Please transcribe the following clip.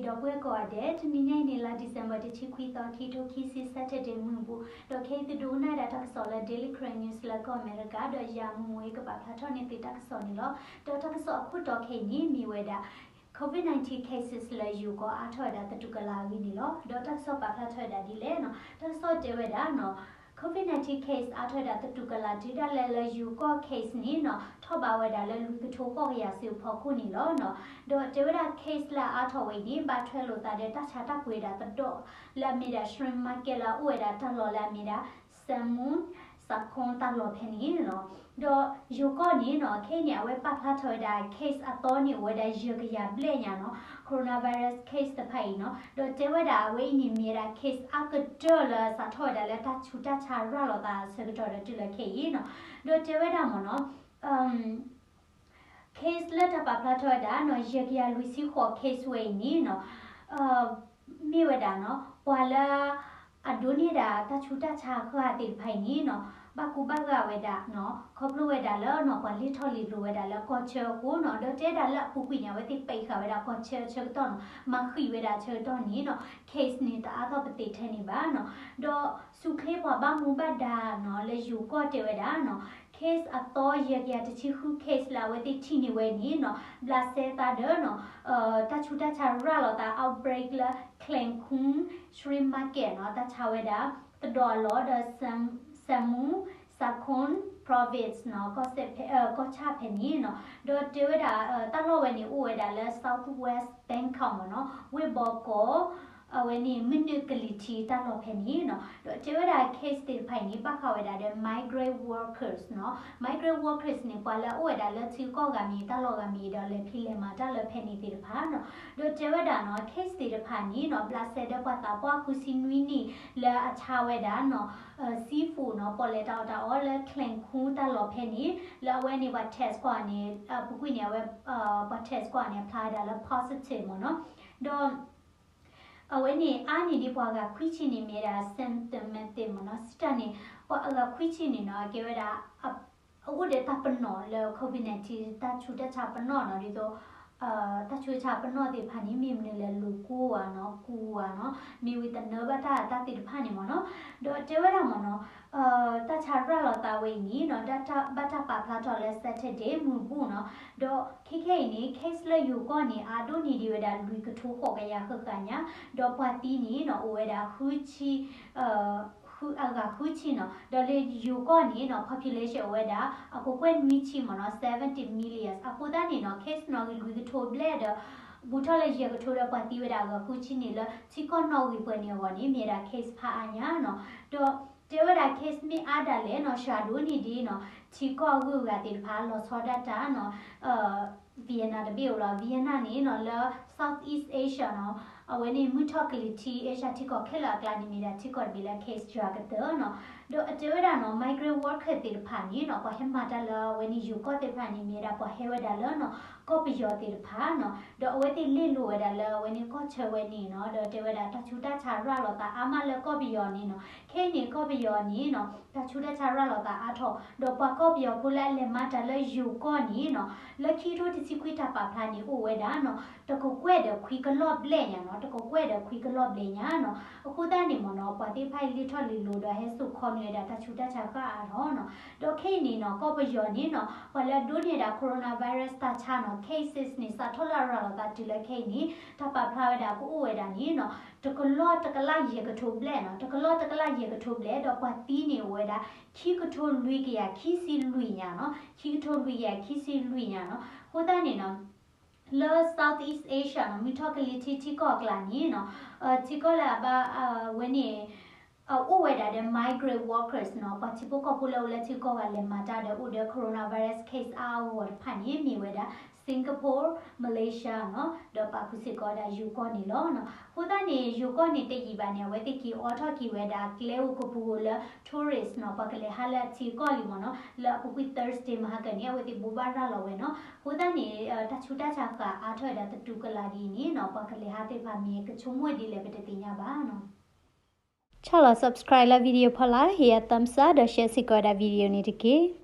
ဒီပုၢ်ဝဲၢ်ကိးဂၤဒဲး, တနံၤညါအံၤန့ၣ် လါ December တဆံခွံသီ ခံထိခံဆံ Saturday မုၢ်ဘူၣ်, ဒီးခဲအံၤသုဒိကနၣ်ဝဲဒၣ်တၢ်ကစီၣ်လၢ Daily Karen News လၢကီၢ်အမဲရကၤ, ဒီးယၤမုၢ်မူကပာ်ဖျါထီၣ်န့ၢ်သုတၢ်ကစီၣ်န့ၣ်လီၤ. ဒီးတၢ်ကစီၣ်အခိၣ်တီခဲအံၤန့ၣ် မ့ၢ်ဝဲဒၣ် COVID nineteen cases လၢယိၤကီၢ်အါထီၣ်ဝဲဒၣ်သတူၢ်ကလာ်အဂ့ၢ်န့ၣ်လီၤ. ဒီးတၢ်ကစီၣ်ပာ်ဖျါထီၣ်ဝဲဒၣ်ဒ်လဲၣ်န့ၣ်, တၢ်ကစီၣ်တဲဝဲဒၣ်န့ၣ် COVID nineteen case အါထီၣ်ဝဲဒၣ်သတူၢ်ကလာ်တုၤဒၣ်လဲာ်လၢယိၤကီၢ် case န့ၣ်န့ၣ် ထီၣ်ဘးဝဲဒၣ်လၢလွံၢ်ကထိဃိးကယၤစုအဖီခိၣ်န့ၣ်လီၤ. ဒီးတဲဝဲဒၣ် case လၢအါထီၣ်ဝဲအံၤန့ၣ် ဘၣ်ထွဲလိာ်သးဒီးတၢ်ဆါတၢ်ပှ့ၤဒၣ်ပဒီၣ် လၢအမ့ၢ်ဒၣ် Shrine Market လၢအအိၣ်ဝဲဒၣ်တၢ်လီၢ်လၢအမ့ၢ်ဒၣ် Samun Sakon တၢ်လီၢ်ဖဲန့ၣ်န့ၣ်လီၤ. ဒီးယိၤကီၢ်န့ၣ်န့ၣ် ခဲအံၤန့ၣ် အဝဲပာ်ဖျါထီၣ်ဝဲဒၣ် case အသီန့ၣ် အိၣ်ဝဲဒၣ်ယဲၢ်ကယၤဘျဲၣ်ညါန့ၣ် coronavirus case တဖၣ်အံၤန့ၣ်, ဒီးတဲဝဲဒၣ်အဝဲအံၤန့ၣ်မ့ၢ်ဝဲဒၣ် case အါကတၢၢ်လၢစးထီၣ်ဝဲဒၣ်လၢတၢ်ဆူးတၢ်ဆါရၤလီၤသးအဆၢကတီၢ်ဒီးတုၤလၢခဲအံၤန့ၣ်, ဒီးတဲဝဲဒၣ်မ့ၢ်န့ၣ် case လၢတၢ်ပာ်ဖျါထီၣ်ဝဲဒၣ်န့ၣ် ယဲၢ်ကယၤလွံၢ်ဆံဃိး case ဝဲအံၤန့ၣ်န့ၣ် မ့ၢ်ဝဲဒၣ်န့ၣ် ပှၤလၢအဒိးန့ၢ်ဒၣ်တၢ်ဆူးတၢ်ဆါဃၢ်သ့ၣ်တဖၣ်အံၤန့ၣ်န့ၣ် ဘၣ်ကူဘၣ်ဂာ်ဝဲဒၣ်န့ၣ် ခီဖျိဝဲဒၣ်လၢန့ၣ် ပှၤလဲၤထီၣ်လဲၤလီၤဝဲဒၣ်လၢကီၢ်ဆၢအဃိန့ၣ်, ဒီးတဲဒၣ်လၢအပူၤကွံာ်န့ၣ် အဝဲသ့ၣ်ပံးဃာ်ဝဲဒၣ်ကီၢ်ဆၢအဆၢကတီၢ်န့ၣ် မၤဃံးဝဲဒၣ်အဆၢကတီၢ်န့ၣ်န့ၣ် case န့ၣ် တအါထီၣ်ပသ့ၣ်ထဲန့ၣ်ဘၣ်န့ၣ်, ဒီးဆူၣ်ချ့ပှၤဘၣ်မူဘၣ်ဒါန့ၣ် လၢယိၤကီၢ်တဲဝဲဒၣ်န့ၣ် case အသီယဲၢ်ကယၤတဆံဃု case လၢအဝဲသ့ၣ်ထံၣ်န့ၢ်ဝဲန့ၣ်န့ၣ် ဘျးစဲသးဒီးန့ၣ် တၢ်ဆူးတၢ်ဆါရၤလီၤသး outbreak လၢ Klainkun Shrine Market န့ၣ် တၢ်ဆါဝဲဒၣ် သဒီၣ်အလီၢ်ဒီး Samun Sakon Province န့ၣ် ကီၢ်ဆၣ်ဖဲန့ၣ်န့ၣ်, ဒီးတဲဝဲဒၣ် တၢ်လီၢ်ဝဲန့ၣ်အိၣ်ဝဲဒၣ်လၢ South West Bangkok မ့ၢ်န့ၣ် ဝ့ၢ်ဘီကီး အဝဲန့ၣ် မုၢ်နုာ်ကလံၤထံးတၢ်လီၢ်ဖဲန့ၣ်န့ၣ်, ဒီးတဲဝဲဒၣ် case သ့ၣ်တဖၣ်အံၤန့ၣ် ဘၣ်ဃးဝဲဒၣ်ဒီး migrant workers န့ၣ်, migrant workers န့ၣ် ပှၤလၢအအိၣ်ဝဲဒၣ်လၢထံကီၢ်ဂၤမ့ၢ်တၢ်လီၢ်ဂၤမ့ၢ်ဒီးလဲၤဖံးလဲၤမၤတၢ်လၢဖဲန့ၣ်သ့ၣ်တဖၣ်န့ၣ်, ဒီးတဲဝဲဒၣ်န့ၣ် case သ့ၣ်တဖၣ်န့ၣ်န့ၣ် ဘျးစဲဒီးပှၤသးပှၢ်ဃုဆံနွံနံၣ်လၢအဆါဝဲဒၣ်န့ၣ် seafood န့ၣ် ပီၣ်လဲၣ်တၢ်အီၣ်တၢ်အီလၢ Klainkun တၢ်လီၢ်ဖဲန့ၣ် လၢအဝဲန့ၣ်ပှၤ test ကွၢ်န့ၣ် အပူၤကွံာ်န့ၣ် အဝဲ ပှၤ test ကွၢ်န့ၣ် အဖျါဝဲဒၣ်လၢ positive မ့ၢ်န့ၣ်, ဒီး အဝဲန့ၣ်အါန့ၢ်ဒံးပှၤဂၤခွံဆံန့ၣ်မ့ၢ်ဝဲဒၣ် symptomatic မ့ၢ်န့ၣ်, စံးတၢ်န့ၣ် ပှၤအဂၤခွံဆံန့ၣ်န့ၣ် အကဲဝဲဒၣ် အအိၣ်ဒီးတၢ်ပနီၣ်လၢ COVID nineteen တၢ်ဆူးတၢ်ဆါပနီၣ်န့ၣ်, ဒ်သိး တၢ်ဆူးတၢ်ဆါပနီၣ်သ့ၣ်တဖၣ်န့ၣ် မ့ၢ်မနုၤလဲၣ် လူၤကိၢ်ဝဲန့ၣ်, ကူဝဲန့ၣ်, မ့ၢ်ဝံသနၢဘၣ်တၢ်တၢ်သ့ၣ်တဖၣ်န့ၣ်မ့ၢ်န့ၣ်, ဒီးတဲဝဲဒၣ်မ့ၢ်န့ၣ် တၢ်ဆါရၤလီၤသးဝဲအံၤန့ၣ်န့ၣ် ဘၣ်တၢ်ပာ်ဖျါထီၣ်လၢ Saturday မုၢ်ဘူၣ်န့ၣ်, ဒီးခဲခဲအံၤန့ၣ် case လၢယိၤကီၢ်န့ၣ် အါဒိၣ်န့ၢ်ဒံးဝဲဒၣ်လွံၢ်ကထိဃိးကယၤဃၣ်ဃၣ်ညါ, ဒီးပှၤသံန့ၣ်န့ၣ် အိၣ်ဝဲဒၣ်ဃုဆံ အဂၤဃုဆံန့ၣ်, ဒီးလၢယိၤကီၢ်န့ၣ်န့ၣ် population အိၣ်ဝဲဒၣ် အကကွဲၢ်နွံဆံမ့ၢ်န့ၣ်, seventy million အဃိသတးန့ၣ်န့ၣ် case န့ၣ်ဂ့ၤလွံၢ်ကထိဘျဲၣ်ဒီး ဘူးထီၣ်လၢယဲၢ်ကထိဒီးပှၤသံဝဲဒၣ်အဂၤဃုဆံန့ၣ်လၢ ထံကီၢ်နီၣ်ဂံၢ်ပှဲၤန့ၣ်အဂီၢ်န့ၣ် မ့ၢ်ဝဲဒၣ် case ဖးအါညါန့ၣ်, ဒီးတဲဝဲဒၣ် case မ့ၢ်အါဒၣ်လဲာ်န့ၣ် စှၤဒိၣ်န့ၢ်ဒံးန့ၣ် ထံကီၢ်အဂုၤအဂၤသ့ၣ်တဖၣ် လီၤဆီဒၣ်တၢ်န့ၣ် Vietnam တဘ့ၣ်အိၣ်လီၤ. Vietnam န့ၣ်န့ၣ် လၢ Southeast Asia န့ၣ် အဝဲန့ၣ်မုၢ်ထီၣ်ကလံၤထံး Asia ထံကီၢ်ခဲလၢာ်အကျါန့ၣ် မ့ၢ်ဒၣ်ထံကီၢ်တဘ့ၣ်လၢ case စှၤကတၢၢ်န့ၣ်, ဒီးအတဲဝဲဒၣ်န့ၣ် migrant worker သ့ၣ်တဖၣ်န့ၣ်န့ၣ် ပှၤဟဲမၤတၢ်လၢအဝဲန့ၣ်ယိၤကီၢ်သ့ၣ်တဖၣ်န့ၣ် မ့ၢ်ဝဲဒၣ်ပှၤဟဲဝဲဒၣ်လၢန့ၣ် ကီၢ်ပယီၤသ့ၣ်တဖၣ်န့ၣ်, ဒီးအဝဲသ့ၣ်လဲၤလိာ်ဝဲဒၣ်လၢအဝဲန့ၣ်ကီၢ်ဆၢဝဲန့ၣ်န့ၣ်, ဒီးတဲဝဲဒၣ်တၢ်ဆူးတၢ်ဆါရၤလီၤသးအါမးလၢကီၢ်ပယီၤန့ၣ်န့ၣ်, ခဲအံၤန့ၣ် ကီၢ်ပယီၤန့ၣ်န့ၣ် တၢ်ဆူးတၢ်ဆါရၤလီၤသးအါထီၣ် ဒီးပှၤကီၢ်ပယီၤဖိလၢအလဲၤမၤတၢ်လၢယိၤကီၢ်န့ၣ်န့ၣ် လၢခံကထိတဆံခွံတၢ်ပာ်ဖျါန့ၣ် အိၣ်ဝဲဒၣ်န့ၣ် တကကွဲၢ်ဒီးခွံကလီၢ်ဘျဲၣ်ညါန့ၣ်, တကကွဲၢ်ဒီးခွံကလီၢ်ဘျဲၣ်ညါန့ၣ်, အဃိသတးန့ၣ်မ့ၢ်န့ၣ် ပှၤသ့ၣ်တဖၣ်အံၤလဲၤထီၣ်လဲၤလိၤဒီးဟဲစိာ်ခီန့ၢ်ဝဲဒၣ်တၢ်ဆူးတၢ်ဆါဃၣ်အါထီၣ်န့ၣ်, ဒီးခဲအံၤန့ၣ်န့ၣ် ကီၢ်ပယီၤန့ၣ်န့ၣ် ပှၤလၢအဒိးန့ၢ်ဝဲဒၣ် coronavirus တၢ်ဆါန့ၣ် cases န့ၣ် စးထီၣ်လၢအရၤလီၤသးတုၤလၢခဲအံၤန့ၣ် တၢ်ပာ်ဖျါဝဲဒၣ်ကအိၣ်ဝဲဒၣ်န့ၣ်န့ၣ် တကလီၢ်တကလးယဲၢ်ကထိဘျဲၣ်န့ၣ်, တကလီၢ်တကလးယဲၢ်ကထိဘျဲၣ် ဒီးပှၤသံန့ၣ်အိၣ်ဝဲဒၣ် ခံကထိလွံၢ်ကယၤခံဆံလွံၢ်ညါန့ၣ်, ခံကထိလွံၢ်ကယၤခံဆံလွံၢ်ညါန့ၣ်, အဃိသတးန့ၣ်န့ၣ် လၢ Southeast Asia န့ၣ် မုၢ်ထီၣ်ကလံၤထံးထံကီၢ်အကျါန့ၣ်န့ၣ်, ထံကီၢ်လၢအဘၣ်ဝဲန့ၣ် အအိၣ်ဝဲဒၣ်ဒီး migrant workers န့ၣ် ပှၤထံဖိကီၢ်ဖိလၢအိၣ်လၢထံကီၢ်ဂၤလဲၤမၤတၢ်ဒီးအိၣ်ဒီး coronavirus case အါအါဂီၢ်ဂီၢ်တဖၣ်န့ၣ် မ့ၢ်ဝဲဒၣ် Singapore, Malaysia န့ၣ် ဒီးပာ်ခူစ့ၢ်ကီးဝဲဒၣ်ယိၤကီၢ်န့ၣ်လီၤ. အဃိသတးန့ၣ် ယိၤကီၢ်န့ၣ်တယံာ်ဘၣ်န့ၣ် အဝဲသ့ၣ်က့ၤအိးထီၣ်က့ၤဝဲဒၣ်ကျဲအိၣ်ကပူၤဧိၤလၢ tourist န့ၣ် ပှၤကလဲၤဟးလၢအထံအကီၢ်လံမ့ၢ်န့ၣ်, လၢအပူၤကွံာ် Thursday မဟါကန့ၣ် အဝဲသ့ၣ်ဘိးဘၣ်ရၤလီၤဝဲန့ၣ်. အဃိသတးန့ၣ် တၢ်ဆူးတၢ်ဆါဃၣ်အါထီၣ်ဝဲဒၣ်သတူၢ်ကလာ်ဒ်အံၤန့ၣ်န့ၣ် ပှၤကလဲၤဟးသ့ၣ်တဖၣ်မ့ၢ်ကဆိကမိၣ်ဒ်လဲၣ် ပတသ့ၣ်ညါဘၣ်န့ၣ်. ဆီၣ်လီၤ subscribe လၢ video ဖီလာ်, ဟ့ၣ်ယၤ thumbs up ဒီး share စ့ၢ်ကီးဝဲဒၣ် video န့ၣ်တက့ၢ်.